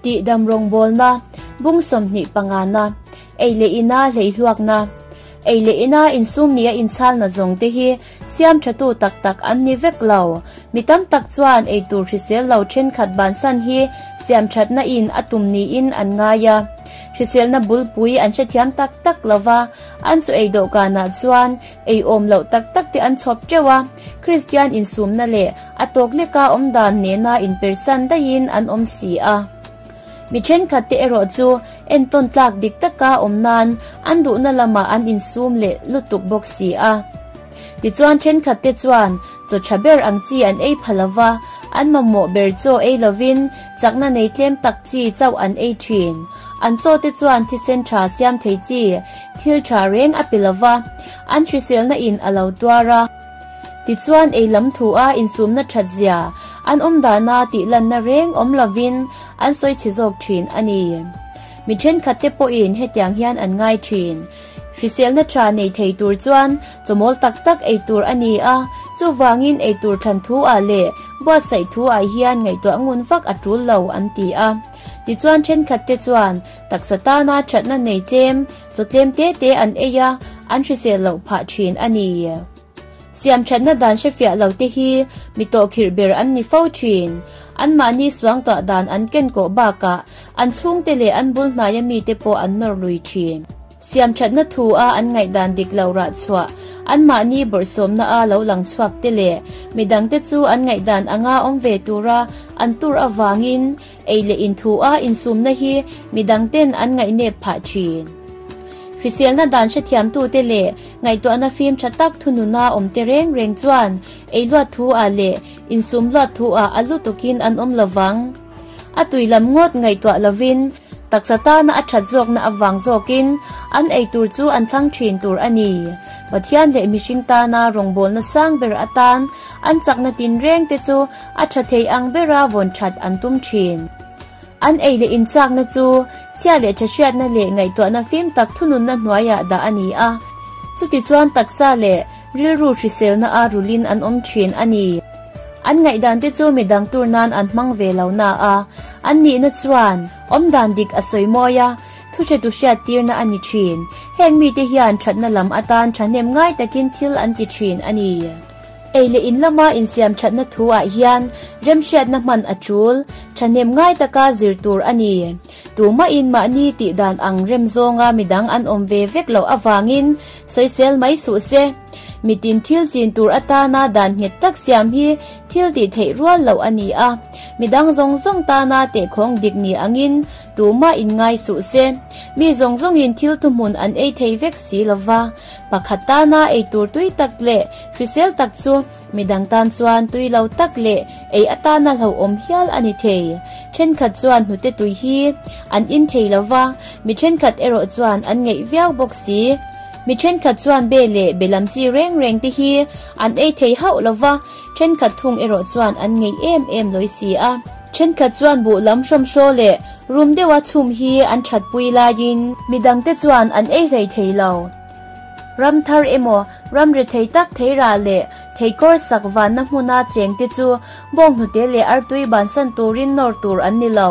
Tihdam rawngbawlna, bung 25 na, ei leh ina hleihluakna, ei leh ina insum nia inchhalna zawng te hi siam thatu tak tak an ni vek lo. Mi tam tak chuan eitur hrisel lo thenkhat bansan hi siam thatna in a tum niin an ngai a. Hriselna bulpui an hrethiam tak tak lova, an chu ei dawhkanah chuan ei awm loh tak tak te an chhawp teuh a. Kristian insumna leh a tawk leka awmdan nena inpersan daihin an awm si a. Mi thenkhat te erawh chu entawn tlak dik taka awm nan an duhna lamah an insum leh lutuk bawk si a. Tichuan thenkhat te chuan chaw tha ber ang chi an ei pha lova, an mamawh ber chaw ei lovin chakna nei tlem tak chi chauh an ei thin. An chaw te chuan thisen tha siam thei chi thil tha reng a pe lova, an hriselna in a lo tuar a. Tichuan ei lam thu a insumna that zia an awm dana tih lanna reng awm lovin an sawi chhe zawk thin a ni. Mi thenkhat te pawhin hetiang hian an ngai thin. Hriselna tha nei thei tur chuan chawmawl tak tak ei tur a ni a, chuvangin ei tur thlan thu ah leh buatsaih thu ah hian ngaihtuah ngun vak a tul lo an ti a. Tichuan thenkhat te chuan taksa tana thatna nei tlem, chaw tlem te te an ei a, an hrisel loh phah thin a ni. Siam thatna dan hrefiah lo te hi mi tawhkhirh ber an ni fo thin. Anmahni suangtuah dan an ken kawh bakah an chhungte leh an bul hnaia mite pawh an nawr lui thin. Siam thatna thu a an ngaihdan dik lo rah chhuah, anmahni bawrhsawmna a lo lang chhuak te leh midangte chu an ngaihdan anga awm ve tura an tur avangin ei leh in thu a insumna hi midangten an ngaihnep phah thin. Hriselna dan hrethiamtute leh ngaihtuahna fim tha tak thununa awm te reng reng chuan ei luat thu ah leh insum luat thu ah a lutukin an awm lovang. A tui lam ngawt ngaihtuah lovin taksa tana a that zawkna avang zawkin an ei tur chu an thlang thin tur a ni. Pathian leh mihring tana rawngbawlna sang ber atan an chakna tinreng te chu a tha thei ang bera vawn that an tum thin. An ei leh inchakna chu chhia leh tha hriatna leh ngaihtuahna fim tak thununna hnuaiah dah a ni a. Chutichuan taksa leh rilru hriselna a rulin an awm thin a ni. An ngaihdan te chu midang tur nan an hmang ve lo na a, an nihna chuan awmdan dik a sawi mawi a, thuhretu hriat tirna a ni thin. Heng mite hian thatna lam atan thahnem ngai takin thil an ti thin a ni. Ei leh in lama insiam thatna thu ah hian remhriatna hman a tul, thahnem ngai taka zir tur a ni. Tumahin mahni tih dan ang rem zawnga midang an awm ve vek loh avangin sawisel mai suh se. Mitin thil chin tur atana dan nghet tak siam hi thil tih theih rual loh a ni a, midang zawng zawng tana tehkhawng dik ni angin tumah inngai suh se. Mi zawng zawngin thil thuhmun an ei thei vek si lova, pakhat tana ei tur tui tak leh hrisel tak chu midang tan chuan tui lo tak leh ei atana hlauhawm hial a ni thei. Thenkhat chuan hnute tui hi an in thei lova, mi thenkhat erawh chuan an ngeih viau bawk si. Mi thenkhat chuan be leh be lam chi reng reng te hi an ei thei hauh lova, thenkhat thung erawh chuan an ngeih em em lawi si a. Thenkhat chuan buh lam hrawmhraw leh rum deuha chhum hi an thatpui laiin midangte chuan an ei hlei thei lo. Ram thar emaw ram rethei tak theirah leh theikawr sak vanna hmuna chengte chu bawnghnute leh artui bansan turin nawr tur an ni lo.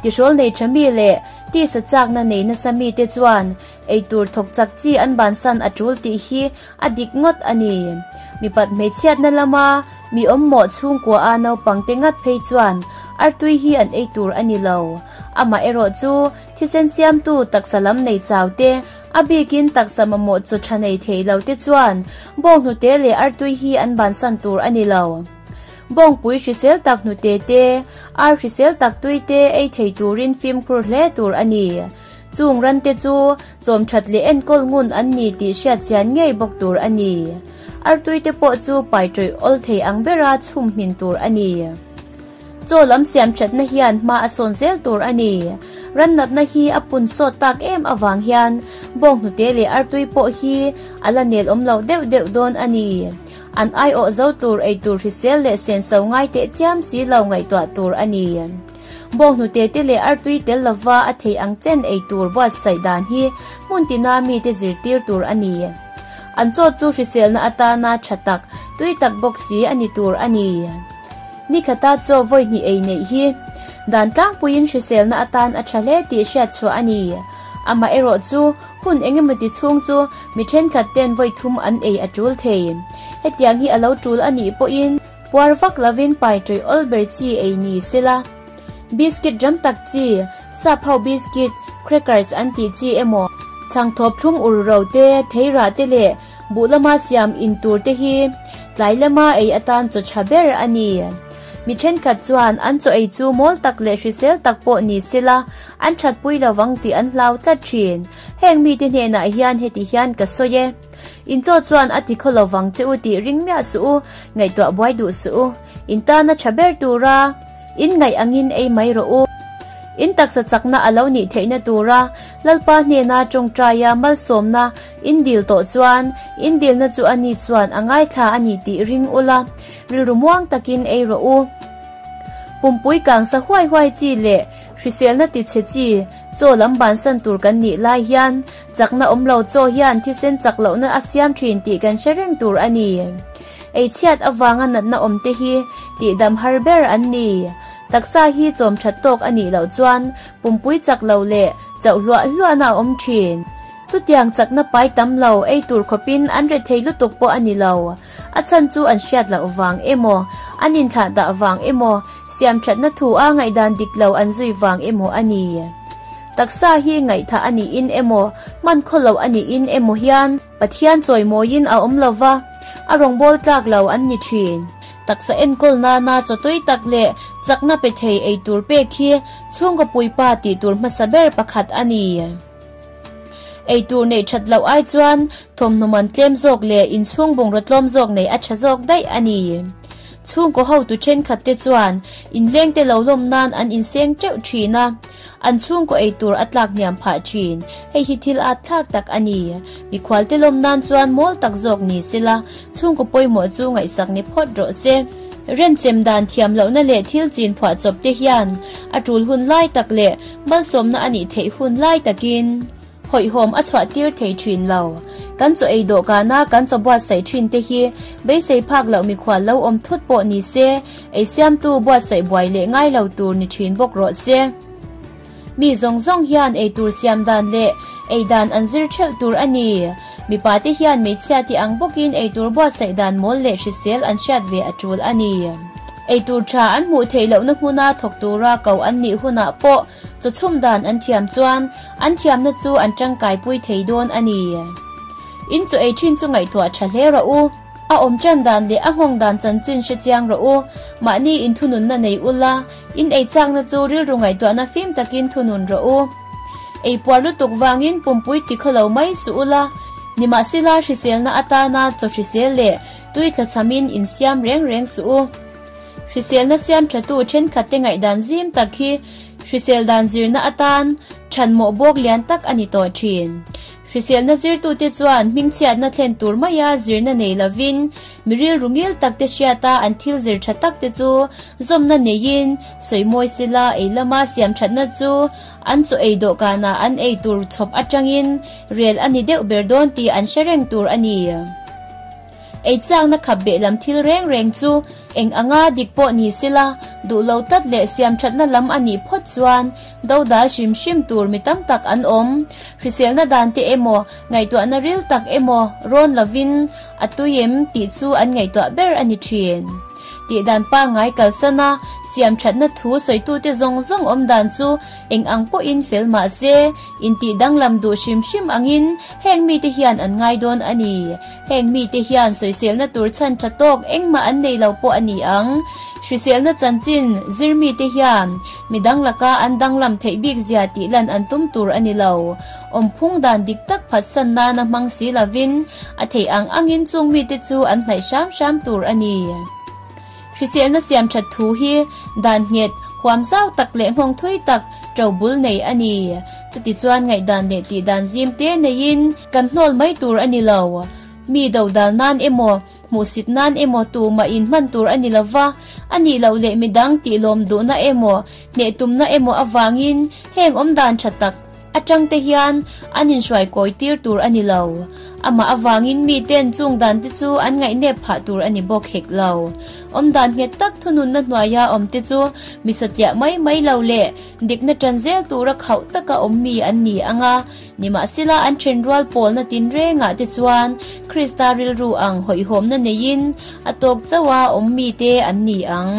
Tihrawl nei tha mi leh tisa chakna nei nasa mite chuan Eitur thawk chak chi an bansan a tul tih hi a dik ngawt a ni. Mipat hmeichhiatna lama mi awm mawh chhungkua a naupang te ngat phei chuan artui hi an ei tur a ni lo. Amah erawh chu thisen siamtu taksa lam nei chau te, a bikin taksa mamawh chaw tha nei thei lo te chuan bawnghnute leh artui hi an bansan tur a ni lo. Bawngpui hrisel tak hnute te, ar hrisel tak tui te ei thei turin fimkhur hle tur a ni. Chung rante chu chawm that leh enkawl ngun an ni tih hriat chian ngei bawk tur a ni. Artui te pawh chu pai tawih awl thei ang bera chhum hmin tur a ni. Chaw lam siam thatna hian hma a sawn zel tur a ni. Ran natna hi a pun sawt tak em avang hian bawnghnute leh artui pawh hi a la nel awm lo deuh deuh dawn a ni. An aiawh zo tur eitur hrisel leh senso ngai teh chiam si lo ngaihtuah tur a ni. Bawnghnute te leh artui tel lova a theih ang chen ei tur buatsaih dan hi hmun tina mite zirtir tur a ni. An chaw chu hriselna atana tha tak, tui tak bawk si a ni tur a ni. Ni khata chaw vawi hnih ei neih hi. Dan tlangpuiin hriselna atan a tha hle tih hriat chhuah a ni. Amaherawhchu, hun engemawti chhung chu mi thenkhat ten vawi thum an ei a tul thei. Hetiang hi a lo tul a nih pawhin puar vak lovin pai tawih awl ber chi ei ni sela. Biscuit ram tak chi, sap ho biscuit, crackers an tih chi emaw, chhangthawp thlum ur ro te, theirah te leh buh lama siam in tur te hi tlai lama ei atan chaw tha ber a ni. Mi thenkhat chuan an chaw ei chu mawl tak leh hrisel tak pawh ni sela an thatpui lovang tih an hlau tlat thin. Heng mite hnenah hian heti hian ka sawi e. In chaw chuan a ti khaw lovang che u tih ring miah suh u, ngaihtuah buai duh suh u. In tana tha ber tura in ngaih angin ei mai rawh u. In taksa chakna a lo nih theihna tura Lalpa hnena tawngtaia malsawmna in dil tawh chuan in dilna chu ani chuan a ngaithla a ni tih ring ula, rilru muang takin ei rawh u. Pumpui kangsa huai huai chi leh hriselna tichhe chi chaw lam bansan tur kan nih lai hian chakna awm lo chaw hian thisen chak lohna a siam thin tih kan hre reng tur a ni. Eichhiat avanga natna awm te hi tihdam har ber an ni. Taksa hi chawm that tawk a nih loh chuan pumpui chak lo leh chauh hluah hluahna a awm thin. Chutiang chakna pai tam lo ei tur khawpin an rethei lutuk pawh a ni lo. A chhan chu an hriat loh vang emaw, an inthlah dah vang emaw, siam thatna thu a ngaihdan dik lo an zui vang emaw a ni. Taksa hi ngaihthah a niin emaw, hman khaw loh a niin emaw hian Pathian chawimawiin a awm lo va, a rawngbâwl tlâk lo an ni ṭhîn. Taksa enkawl nâna chawtui tak leh chakna pe thei ei tûr pêk hi chhûngkaw puipa tih tûr hmasa ber pakhat a ni. Ei tûr neih ṭhat loh ai chuan thawmhnaw man tlêm zâwk leh inchhûng bungraw tlâwm zâwk neih a ṭha zâwk daih a ni. Chhûngkaw hotu ṭhenkhatte chuan inlêngte lo lawm nân an insêng ṭeuh ṭhîn a. An chhungkaw ei tur a tlak hniam phah thin. Hei hi thil at thlak tak a ni. Mikhualte lawm nan chuan mawl tak zawk ni sela, chhungkaw pawimawh chu ngaihsak ni phawt rawh se. Renchem dan thiam lohna leh thil chin phuah chawp te hian a tul hun lai tak leh malsawmna a nih theih hun lai takin hawihhawm a chhuah tir thei thin lo. Kan chaw ei dawhkana kan chaw buatsaih thin te hi beisei phak loh mikhual lo awm thut pawh ni se, ei siamtu buatsaih buai leh ngai lo tur ni thin bawk rawh se. Mi zawng zawng hian ei tur siam dan leh ei dan an zir thelh tur a ni. Mipa te hian hmeichhia ti ang bawkin ei tur buatsaih dan mawl leh hrisel an hriat ve a tul a ni. Ei tur tha an hmuh theih lohna hmuna thawk tura ko an nih hunah pawh Chaw chhum dan an thiam chuan an thiamna chu an tangkaipui thei dawn a ni. In chaw ei thin chu ngaihtuah tha hle rawh u. A awm tan dan leh a nghawng dan chanchin hre chiang rawh u. Mahni inthununna nei ula, in ei chakna chu rilru ngaihtuahna fim takin thunun rawh u. Ei puar lutuk vangin pumpui tikhaw lo mai suh ula, nimahsela hriselna atana chaw hrisel leh tui tlachamin insiam reng reng suh u. Hriselna siam thatu thenkhatte ngaihdan zim tak hi hrisel dan zirna atan thanmawh bawk lian tak a ni tawh thin. Hriselna zirtute chuan hmingchhiatna thlen tur maia zirna nei lovin mi rilru ngil takte hriata an thil zir tha takte chu zawmna neiin sawimawi sela ei lama siam thatna chu an chaw ei dawhkanah an ei tur chhawp atangin rel a ni deuh ber dawn tih an hre reng tur a ni. Ei chakna khap beh lam thil reng reng chu eng anga dik pawh ni sela, duh lo tlat leh siam thatna lam a nih phawt chuan dodal hrim hrim tur mi tam tak an awm. Hriselna dan te emaw, ngaihtuahna ril tak emaw rawn lovin a tui em tih chu an ngaihtuah ber a ni thin. Tih dan pangngai kalsan a, siam thatna thu sawitute zawng zawng awm dan chu Eng ang pawhin fel mah se, intih danglam duh hrim hrim angin heng mite hian an ngai dawn a ni. Heng mite hian sawiselna tur chhan tha tawk engmah an nei lo pawh a ni ang. Hriselna chanchin zir mite hian midang laka an danglam theih bik zia tih lan an tum tur a ni lo. Awmphung dan dik tak phatsan nana hmang si lovin a theih ang angin chung mite chu an hnaih hram hram tur a ni. Hriselna siam that thu hi dan nghet, huam zau tak leh nghawng thui tak to bul nei a ni. Chutichuan ngaihdan leh tihdan zim te neiin kan hnawl mai tur a ni lo. Mi dodal nan emaw, hmuhsit nan emaw tumah inhman tur a ni lo va, a nih loh leh midang tihlawm duhna emaw, hneh tumna emaw avangin heng awmdan tha tak. Atangte hian an inhruai kawi tir tur a ni lo. Amah avangin miten chung dante chu an ngaihnep phah tur a ni bawk hek lo. Awmdan nghet tak thununna hnuaia awmte chu mi satliah mai mai lo leh dikna tan zel tura khauh taka awm mi an ni ang a, nimahsela an thenrual pawlna tinrengah te chuan Krista rilru ang hawihhawmna neiin a tawk chauha awm mite an ni ang.